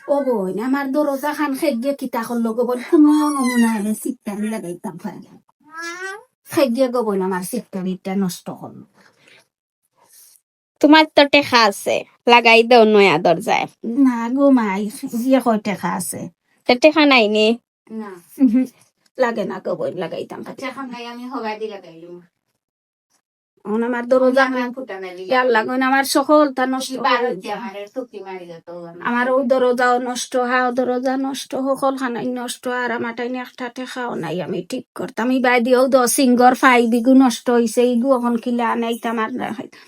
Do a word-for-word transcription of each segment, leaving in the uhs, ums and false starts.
ও বইন, আমার দরজা খান খেদিয়ে কিতা করলো গো বইন, কোনো নমুনা এলে সিটটা আমি লাগাইতাম পারি না। খেদিয়ে গো বইন, আমার সিটটা মিটটা নষ্ট করলো। তোমার তো টেকা আছে, লাগাই দেও নয়া দরজায়। না গো মাই, যে কয় টেকা আছে। তো টেকা নাই নি? না। উহু, লাগে না গো বইন, লাগাইতাম পারি না। টেকা নাই, আমি হবাদি লাগাইলু। অখন আমার দরজা আমার ফুটা নাই। ইয়ার লাগুন আমার সকলতা নষ্ট অই গেছে। আমার অউ দরজাও নষ্ট, হাও দরজা নষ্ট, সকলখানাই নষ্ট, আর আমার টাইনে একটা টেকাও নাই আমি ঠিক করতাম। ই বায়দি অউ দশ সিঙ্গর ফাইভ ইগু নষ্ট অইছে, ইগু অখন কিলা আনাইতাম আর না খাইতাম।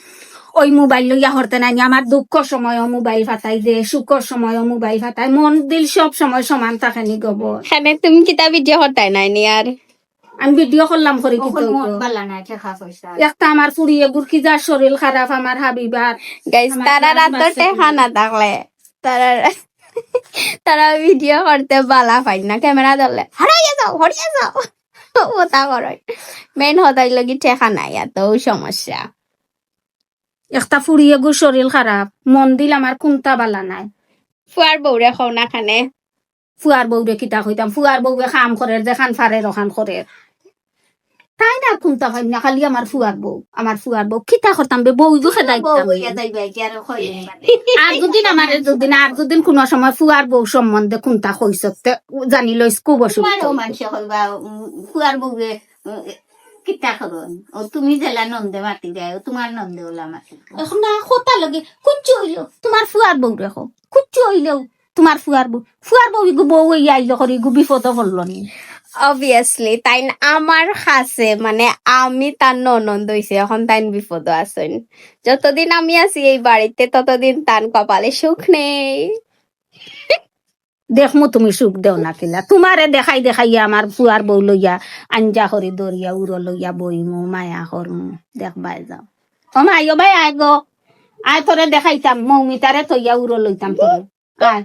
ওই মোবাইল লইয়া হরতে নাই নি, আমার দুঃখর সময়ও মোবাইল ফাতাই দে, সুখর সময়ও মোবাইল ফাতাই, মন দিল সব সময় সমান থাকে নি গো বইন। কেনে তুমি কিতা ভিডিও করতায় নায় নি আর? আমি ভিডিও করলাম করি কি অখন তো মন গো? বালা নাই, টেকা পয়সা। একটা আমার ফুড়ি এগুর কি যার শরীর খারাপ, আমার হাবিবার। গাইস, আমার তারার জান আতো বাঁচে টেকা না। না থাকলে, তারার, তারা ভিডিও করতে বালা পাইন না, ক্যামেরা ধরলে, "হরাইয়া যাও, হরিয়া যাও।" ওতা করইন। মেইন হতাই লাগি টেকা নাই, এত সমস্যা। একটা ফুড়ি এগুর শরীর খারাপ, মন দিল আমার কুন্তা বালা নাই। ফুয়ার বউরে কও না কেনে? ফুয়ার বউরে কিতা কইতাম, ফুয়ার বউয়ে কাম করের, যেখান পারের অখান করের। তাইন আর কুন্তা পাইন না, খালি আমার ফুয়ার বউ, আমার ফুয়ার বউ। কিতা করতাম বে, বউ ইগু খেদাইতাম। আর যুদি আমারে যুদি না, আর যুদি কুনু সময় ফুয়ার বউ সম্বন্ধে কুন্তা কইছত, তে জানি লইস খুব অসুবিধা অইবো। মানষে কইবা, উম, ফুয়ার বউয়ে, উম, কিতা করইন? ও তুমি যেলা নন্দে মাতি দেয়, ও তোমার নন্দে ওলা মাতি দেয়। অখন না কথা লাগে, কুচ্ছু অইলো, তোমার ফুয়ার বউরে কও, কুচ্ছু অইলেও তোমার ফুয়ার বউ, ফুয়ার বউ ইগু বউ অইয়া আইলো করি, ইগু বিপদো পড়লো নি। Obviously, তাইন আমার কাছে, মানে, আমি তান ননদ অইছি, অখন তাইন বিপদো আছইন। যতদিন আমি আছি এই বাড়িতে, ততদিন তান কপালে সুখ নেই। দেখমু তুমি সুখ দেও না কিলা। তোমারে দেখাই দেখাইয়া আমার ফুয়ার বউ লইয়া আঞ্জা করি দরিয়া উড়ো লইয়া বইমু, মায়া করমু। দেখবায় যাও। ও মাই, ও ভাই আয় গো। আয় তোরে দেখাইতাম, মৌমিতারে থইয়া উড়ো লইতাম তোরে। আয়।